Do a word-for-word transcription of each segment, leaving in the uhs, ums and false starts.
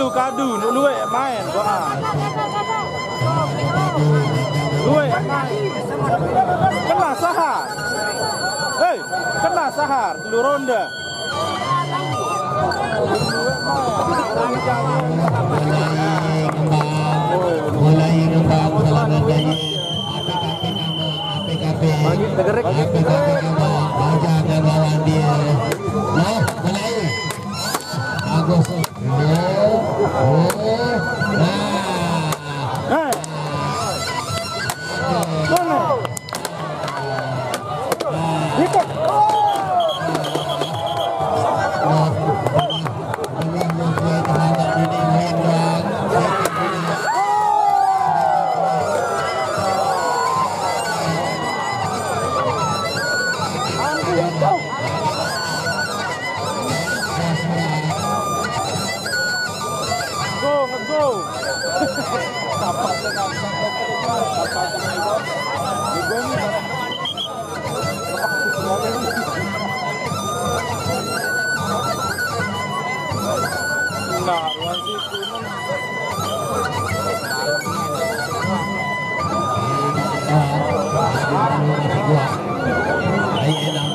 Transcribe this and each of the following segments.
Kadu, nuk luwek main, doa. Luwek main. Kena sahar. Hei, kena sahar, telu ronde. Mulai ngembang, selamat lagi. A P K P nama, A P K P. A P K P nama, baca ke bawah dia. Nah, mulai. Bagus. Oh, oh. Nah. Hei. Mana? Ikut. Go, go. Nah, ruang situ.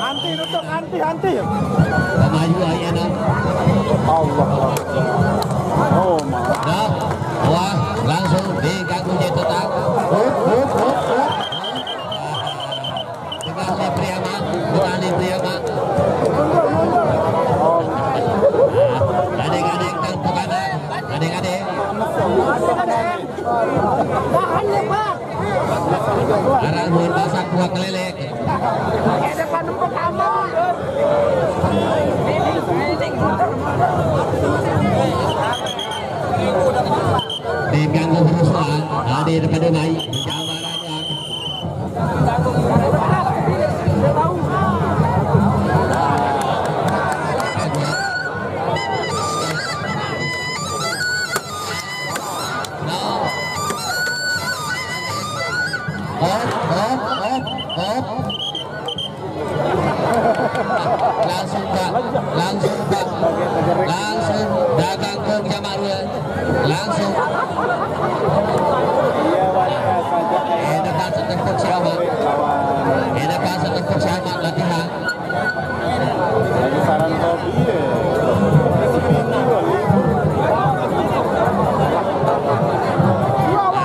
Anti, tutup, anti, anti. Pemayu ayana. Allah. Oh, ma. Dah. Wah, langsung diganggu je tetap. Hop, hop, hop, hop. Tengah ni Priama, tengah ni Priama. Adik-adik, tang pukana. Adik-adik. Arah buat masak buah kelelek. Diganggu berusuhan, ada daripada naik. Jamaran yang Langsung, Pak. Langsung, Pak. Langsung dagang kong jamak dua. Langsung. Eda pasal tepuk selamat. Eda pasal tepuk selamat latihan. Lagi saran kopi ya.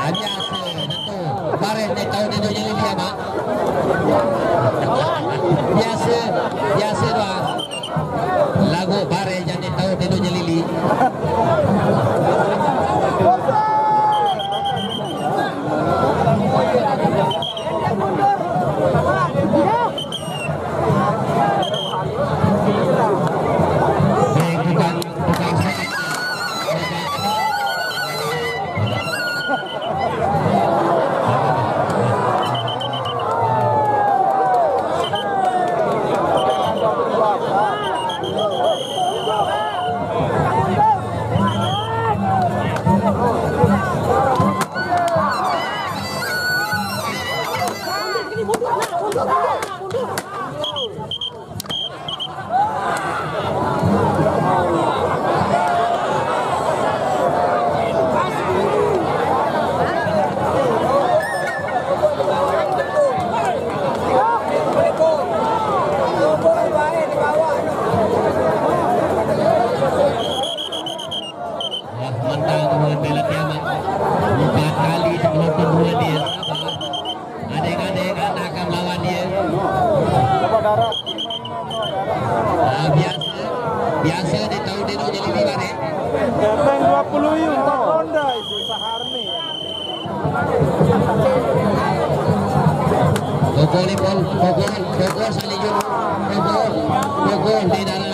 Biasa, Datuk. Bareh ni tahu dia duduk nyelili apa? Biasa, biasa doang. Lagu bareh jadi tahu dia duduk nyelili. Mentang dua bela kiamat. Empat kali sebelum kedua dia. Adeng-adeng anak akan melawan dia. Ah, biasa, biasa dia tahu dia nak jadi liwat eh. Datang dua puluh yun, tak ronda itu sahar ni. Pukul ni pun, pukul, pukul salijun, pukul, pukul di dalam.